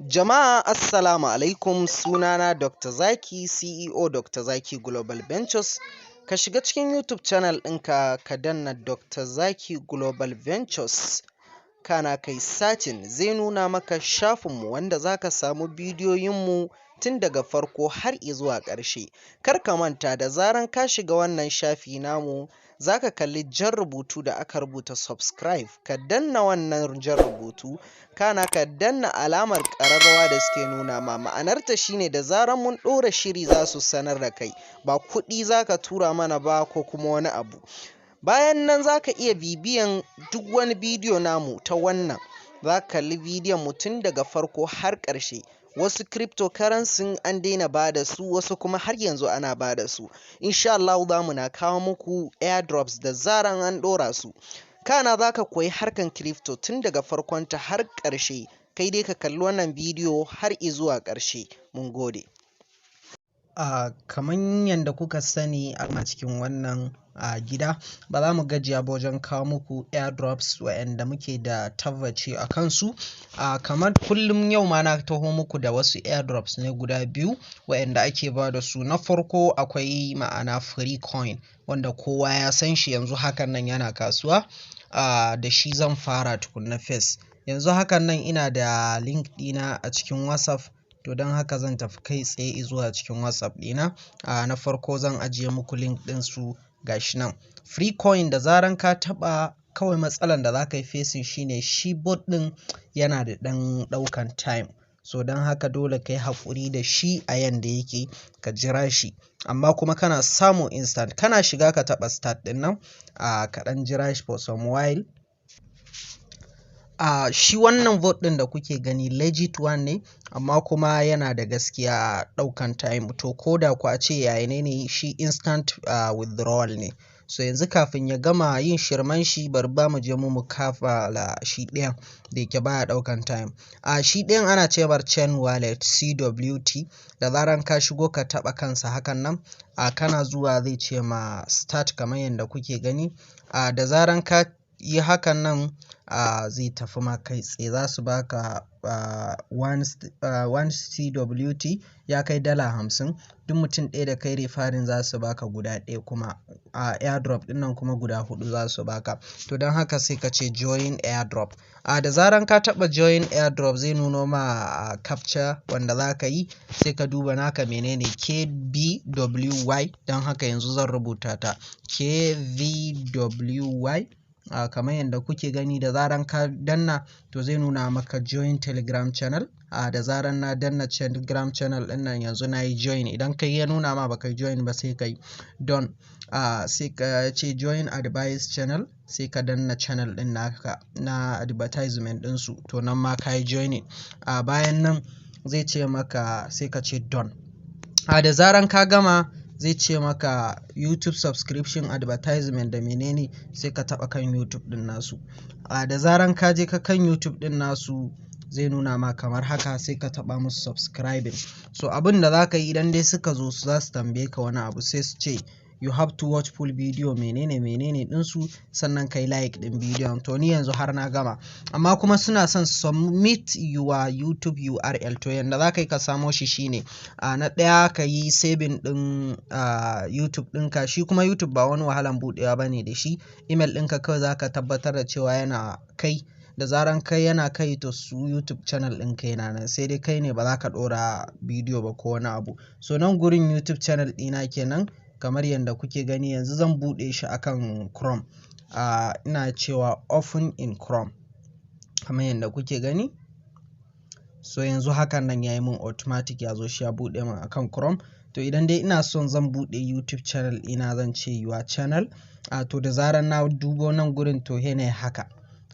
Jama'a, assalamu alaikum. Sunana Dr. Zaki, CEO Dr. Zaki Global Ventures. Ka shiga cikin YouTube channel ɗinka, ka danna Dr. Zaki Global Ventures, kana kai searching, zai nuna maka shafinmu wanda za ka samu bidiyoyinmu tun daga farko har izuwa ƙarshe. Kar ka manta, da zaran ka shiga wannan shafi namu, za ka kalli jan rubutu da aka rubuta "subscribe". Ka danna wannan jan rubutu, kana ka danna alamar ƙararrawa da suke nuna ma. Ma'anarta shine da zaran mun ɗora shiri, za su sanar da kai. Ba kuɗi za ka tura mana ba ko kuma wani abu. Bayan nan, za ka iya bibiyan duk wani bidiyo namu ta wannan. Za ka kalli bidiyon mu tun daga farko har ƙarshe. Wasu cryptocurrency an daina ba da su, wasu kuma har yanzu ana ba da su. Insha Allah za mu na kawo muku airdrops da zaran an ɗora su. Kana za ka koyi harkan crypto tun daga farkonta har ƙarshe. Kai dai ka kalli wannan bidiyo har izuwa ƙarshe. Mun gode. Kaman yadda kuka sani, a cikin wannan gida ba za mu gajiya ba wajen kawo muku airdrops waɗanda muke da tabbaci a kansu. Kamar kullum, yau ma na taho muku da wasu airdrops ne guda biyu waɗanda ake ba da su. Na farko akwai, ma'ana, free coin, wanda kowa ya san shi, yanzu hakan nan yana kasuwa. Da shi zan fara tukunna first. Yanzu hakan nan ina da link ɗina a cikin WhatsApp, to don haka zan tafi kai tsaye zuwa cikin WhatsApp ɗina. Na farko zan ajiye muku link ɗin su, gashi nan, free coin. Da zaran ka taɓa, kawai matsalan da za ka yi facing shine shi bot ɗin yana da ɗan ɗaukan time, so don haka dole ka yi haƙuri da shi a yanda yake, ka jira shi. Amma kuma kana samu instant, kana shiga ka taɓa "start" ɗin nan, ka ɗan jira shi for some while. Shi wannan bot ɗin da kuke gani legit one ne, amma kuma yana da gaskiya ɗaukan time. To ko da ku a ce yaya ne, shi instant withdrawal ne. So yanzu kafin ya gama yin shirman shi, bari ba mu je mu kafa la shi ɗayan da yake baya ɗaukan time. Shi ɗayan ana ce Chain Wallet CWT. Da zaran ka shigo, ka taɓa kansa hakan nan, kana zuwa zai ce ma "start", kamar yadda kuke gani. Da zaran ka yi hakan nan, zai tafi ma kai tsaye. Za su baka one CWT, ya kai $50. Duk mutum ɗaya da kai referring, za su baka guda ɗaya. Kuma a airdrop ɗin nan kuma guda huɗu za su baka. To don haka sai ka ce "join airdrop". Da zaran ka taɓa "join airdrop", zai nuno ma captcha wanda za ka yi. Sai ka duba naka menene, KBWY. Don haka yanzu zan rubuta ta KVWY, kamar yadda kuke gani. Da zaran ka danna, to zai nuna maka "join Telegram channel". Da zaran na danna Telegram channel ɗin nan, yanzu na yi join. Idan kai ya nuna ma baka join ba, sai ka yi done. Sai ka ce "join advice channel", sai ka danna channel ɗin naka na advertisement ɗinsu, to nan ma ka yi joining. Bayan nan zai ce maka, sai ka ce "done". Da zaran ka gama, zai ce maka "YouTube subscription advertisement" da menene, sai ka taba kan YouTube din nasu. Da zaran ka je ka kan YouTube din nasu, zai nuna ma kamar haka, sai ka taba musu subscribing. So abin da za ka yi, idan dai suka zo, su za su tambaye ka wani abu, sai su ce "you have to watch full video", menene menene ɗinsu, sannan kai like ɗin bidiyon. To ni yanzu har na gama, amma kuma suna son "submit your YouTube URL". To yanda za ka yi ka samo shi shine, na ɗaya, ka yi saving ɗin YouTube ɗinka. Shi kuma YouTube ba wani wahalan buɗewa ba ne da shi. Email ɗinka kawai za ka tabbatar da cewa yana kai. Da zaran kai yana kai, to su YouTube channel ɗinka yana nan, sai dai kai ne ba za ka ɗora bidiyo ba ko wani abu. So nan gurin YouTube channel ɗina kenan, kamar yadda kuke gani. Yanzu zan buɗe shi akan Chrome. Ina cewa "open in Chrome", kamar yadda kuke gani. So yanzu hakan nan ya yi min automatic, ya zo shi ya buɗe min akan Chrome. To idan dai ina son zan buɗe YouTube channel ɗina, zan ce "your channel". To da zaran na dubo nan gurin, to ne haka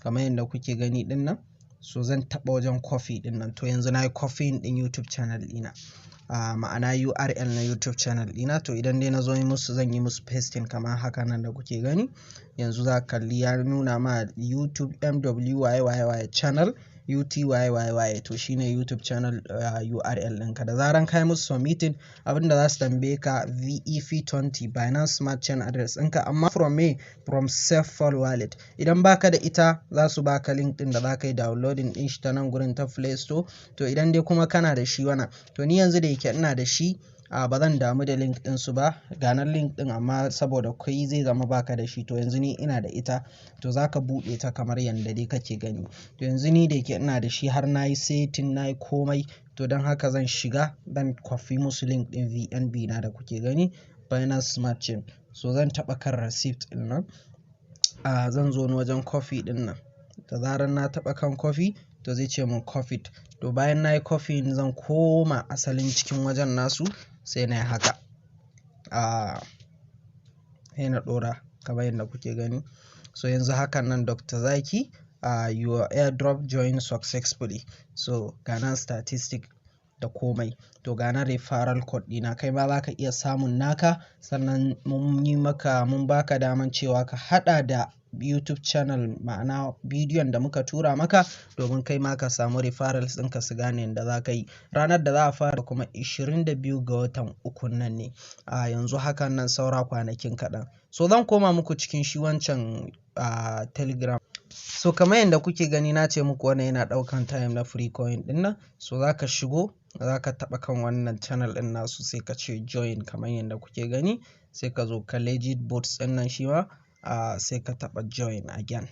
kamar yadda kuke gani ɗin nan. So zan taɓa wajen copy ɗin nan. To yanzu na yi copy ɗin YouTube channel ɗina, ma'ana URL na YouTube channel ɗina. To idan dai na zo yi musu, zan yi musu pasting kamar haka nan da kuke gani. Yanzu za ka kalli ya nuna ma YouTube MWYYY channel. UTYYY. To shine YouTube channel URL ɗinka. Da zaran ka yi musu submitting, abinda za su tambaye ka BEP20 Binance Smart Chain address ɗinka, amma from me? From SafePal wallet. Idan baka da ita, za su baka link ɗin da za ka yi downloading ɗin shi ta nan gurin ta Play Store. To idan dai kuma kana da shi wannan, to ni yanzu da yake ina da shi, ba zan damu da link ɗin su ba. Ga nan link ɗin, amma saboda kai zai zama baka da shi. To yanzu ni ina da ita, to za ka buɗe ta kamar yanda dai kake gani. To yanzu ni da yake ina da shi, har na yi setting, na yi komai, to don haka zan shiga zan kwafi musu link ɗin BNB na da kuke gani, Binance Smart Chain. So zan taɓa kan receipt ɗin nan, zan zo wajen copy ɗin nan. Da zarar na taɓa kan copy, to zai ce mun copied. To bayan na yi copy, zan koma asalin cikin wajen nasu, sai na yi haka, sai na ɗora kamar yadda kuke gani. So yanzu hakan nan, Dr. Zaki, your airdrop join successfully. So ga nan statistic da komai. To ga nan referral code ɗina, kai ma za ka iya samun naka. Sannan mun yi maka, mun baka daman cewa ka haɗa da YouTube channel, ma'ana bidiyon da muka tura maka, domin kai ma ka samu referrals ɗinka su gane yadda za ka yi. Ranar da za a fara kuma 22 ga watan ukun nan ne. A yanzu hakan nan saura kwanakin kaɗan. So zan koma muku cikin shi wancan a Telegram. So kamar yadda kuke gani, na ce muku wannan yana ɗaukan time na free coin ɗin nan. So za ka shigo, za ka taɓa kan wannan channel ɗin nasu, sai ka ce join kamar yadda kuke gani. Sai ka zo ka legit bots ɗin nan shi ma, sai ka taɓa join again.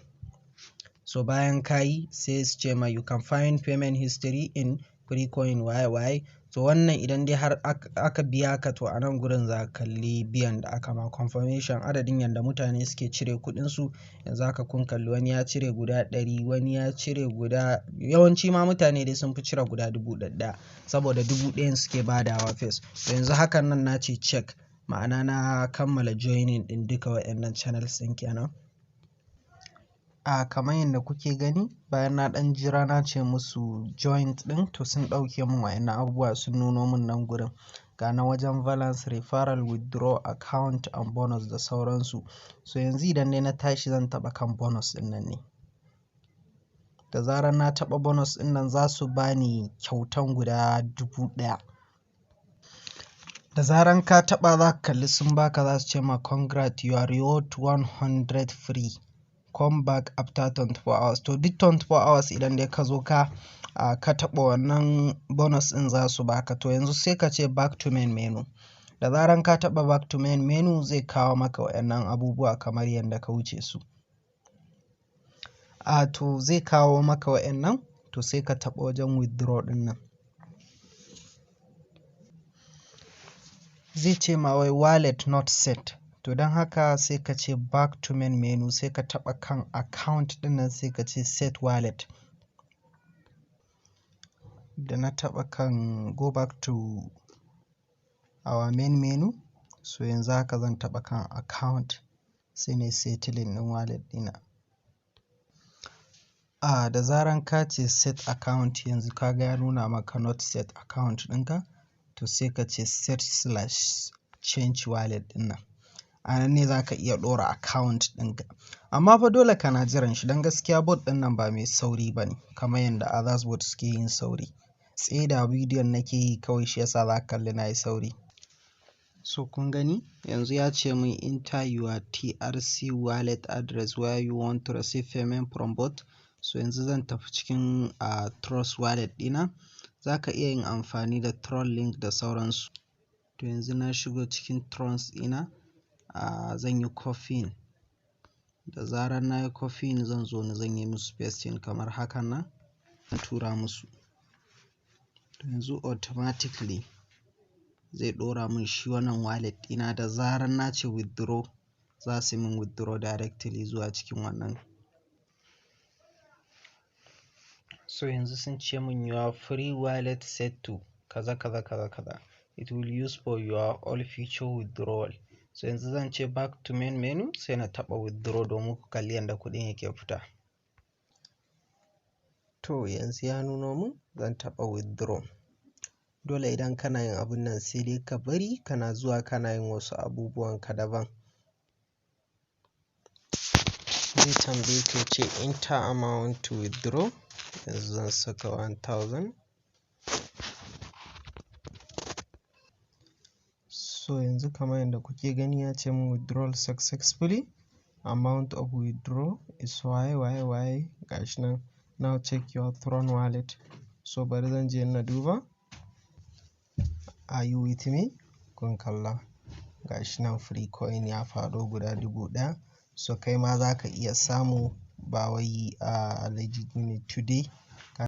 So bayan ka yi, sai su ce ma you can find payment history in free coin waye waye. To wannan idan dai har aka biya ka, to a nan gurin za ka kalli biyan da aka ma, confirmation, adadin yanda mutane suke cire kuɗinsu. Yanzu haka kun kalli wani ya cire guda 100, wani ya cire guda, yawanci ma mutane dai sun fi cire guda 1000, saboda 1000 suke badawa first. To yanzu hakan nan na ce check, ma'ana na kammala joining ɗin duka waɗannan channels ɗin kenan. A kamar yadda kuke gani, bayan na ɗan jira na ce musu joint ɗin, to sun ɗauke mun waɗannan abubuwa, sun nuno mun nan gurin. Ga na wajen balance, referral, withdraw, account and bonus da sauransu. So yanzu idan dai na tashi, zan taɓa kan bonus ɗin nan ne. Da zarar na taɓa bonus ɗin nan, za su bani kyautan guda 1000. Da zaran ka taɓa, za ka kalli sun baka, za su ce ma congrats, you are reward 100 free. Come back after 24 hours. To duk 24 hours idan dai ka zo ka taɓa wannan bonus ɗin, za su baka. To yanzu sai ka ce back to main menu. Da zaran ka taɓa back to main menu, zai kawo maka waɗannan abubuwa kamar yadda ka wuce su. A to zai kawo maka waɗannan, to sai ka taɓa wajen withdraw ɗin nan. Zai ce ma wai wallet not set. To don haka sai ka ce back to main menu, sai ka taɓa kan account ɗin nan, sai ka ce set wallet. Da na taɓa kan go back to our main menu, so yanzu haka zan taɓa kan account, sai na yi settling ɗin wallet ɗina. A da zaran ka ce set account, yanzu ka ga ya nuna maka not set account ɗinka, to sai ka ce set slash change wallet ɗin nan. A nan ne za ka iya ɗora account ɗinka. Amma fa dole kana jiran shi, don gaskiya bot ɗin nan ba mai sauri ba ne kamar yadda others bot suke yin sauri. Tsaida bidiyon nake yi kawai, shi yasa za ka kalli na yi sauri. So kun gani, yanzu ya ce mun enter your TRC wallet address where you want to receive payment from bot. So yanzu zan tafi cikin Trust Wallet ɗina. Za ka iya yin amfani da Tron link da sauransu. To yanzu na shigo cikin Trust ɗina, zan yi copying. Da zarar na yi copying, zan zo ni zan yi musu pasting kamar hakan nan, in tura musu. To yanzu automatically zai ɗora mun shi wannan wallet ɗina. Da zarar na ce withdraw, za su yi min withdraw directly zuwa cikin wannan. So yanzu sun ce mun your free wallet set to kaza kaza kaza kaza. It will use for your all future withdrawal. So yanzu zan ce back to main menu, sai na taɓa withdraw domin ku kalli yanda kuɗin yake fita. To yanzu ya nuno mun, zan taɓa withdraw. Dole idan kana yin abun nan, sai dai ka bari kana zuwa kana yin wasu abubuwan ka daban. Zai tambaye ka, ya ce enter amount to withdraw. Yanzu zan saka 1000. So yanzu kamar yadda kuke gani ya ce mun withdrawal successfully. Amount of withdraw is y y y, gashi nan. Now check your Tron wallet. So bari zan je na duba. Are you with me? Kun kalla. Gashi nan free coin ya faɗo guda 1000. So kai ma za ka iya samu, ba wai a legit ne today.